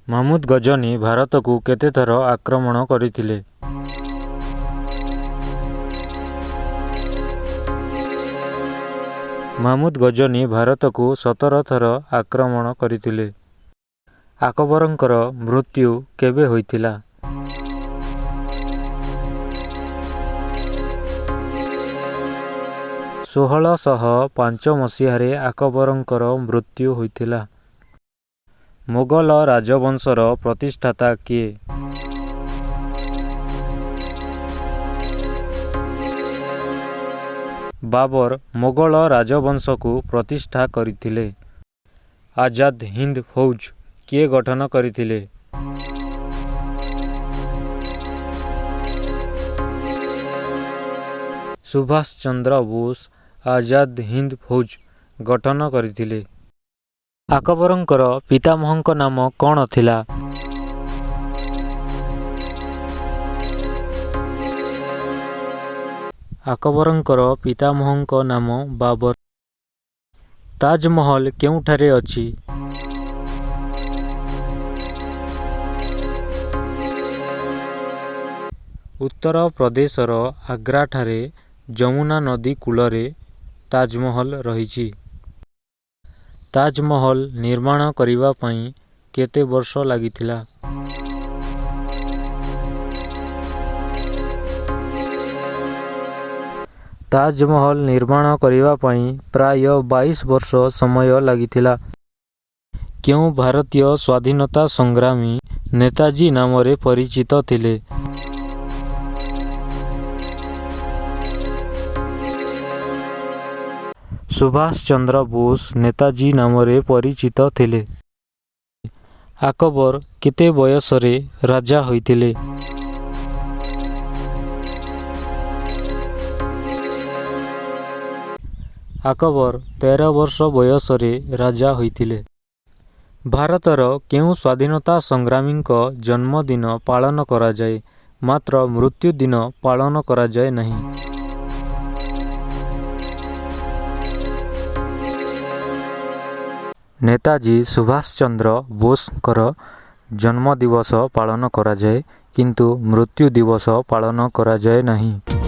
ମାହମୁଦ ଗଜନୀ ଭାରତକୁ କେତେଥର ଆକ୍ରମଣ କରିଥିଲେ? ମାହମୁଦ ଗଜନୀ ଭାରତକୁ 17 ଥର ଆକ୍ରମଣ କରିଥିଲେ। ଆକବରଙ୍କର ମୃତ୍ୟୁ କେବେ ହୋଇଥିଲା? 1605 ମସିହାରେ ଆକବରଙ୍କର ମୃତ୍ୟୁ ହୋଇଥିଲା। ମୋଗଲ ରାଜବଂଶର ପ୍ରତିଷ୍ଠାତା କିଏ? ବାବର ମୋଗଲ ରାଜବଂଶକୁ ପ୍ରତିଷ୍ଠା କରିଥିଲେ। ଆଜାଦ ହିନ୍ଦ ଫୌଜ କିଏ ଗଠନ କରିଥିଲେ? ସୁଭାଷ ଚନ୍ଦ୍ର ବୋଷ ଆଜାଦ ହିନ୍ଦ ଫୌଜ ଗଠନ କରିଥିଲେ। ଆକବରଙ୍କର ପିତାମହଙ୍କ ନାମ କ'ଣ ଥିଲା? ଆକବରଙ୍କର ପିତାମହଙ୍କ ନାମ ବାବର। ତାଜମହଲ କେଉଁଠାରେ ଅଛି? ଉତ୍ତରପ୍ରଦେଶର ଆଗ୍ରାଠାରେ ଯମୁନା ନଦୀ କୂଳରେ ତାଜମହଲ ରହିଛି। ତାଜମହଲ ନିର୍ମାଣ କରିବା ପାଇଁ କେତେ ବର୍ଷ ଲାଗିଥିଲା? ତାଜମହଲ ନିର୍ମାଣ କରିବା ପାଇଁ ପ୍ରାୟ 22 ବର୍ଷ ସମୟ ଲାଗିଥିଲା। କେଉଁ ଭାରତୀୟ ସ୍ୱାଧୀନତା ସଂଗ୍ରାମୀ ନେତାଜୀ ନାମରେ ପରିଚିତ ଥିଲେ? ସୁଭାଷ ଚନ୍ଦ୍ର ବୋଷ ନେତାଜୀ ନାମରେ ପରିଚିତ ଥିଲେ। ଆକବର କେତେ ବୟସରେ ରାଜା ହୋଇଥିଲେ? ଆକବର 13 ବର୍ଷ ବୟସରେ ରାଜା ହୋଇଥିଲେ। ଭାରତର କେଉଁ ସ୍ୱାଧୀନତା ସଂଗ୍ରାମୀଙ୍କ ଜନ୍ମଦିନ ପାଳନ କରାଯାଏ, ମାତ୍ର ମୃତ୍ୟୁ ଦିନ ପାଳନ କରାଯାଏ ନାହିଁ? ନେତାଜୀ ସୁଭାଷ ଚନ୍ଦ୍ର ବୋଷଙ୍କର ଜନ୍ମଦିବସ ପାଳନ କରାଯାଏ, କିନ୍ତୁ ମୃତ୍ୟୁ ଦିବସ ପାଳନ କରାଯାଏ ନାହିଁ।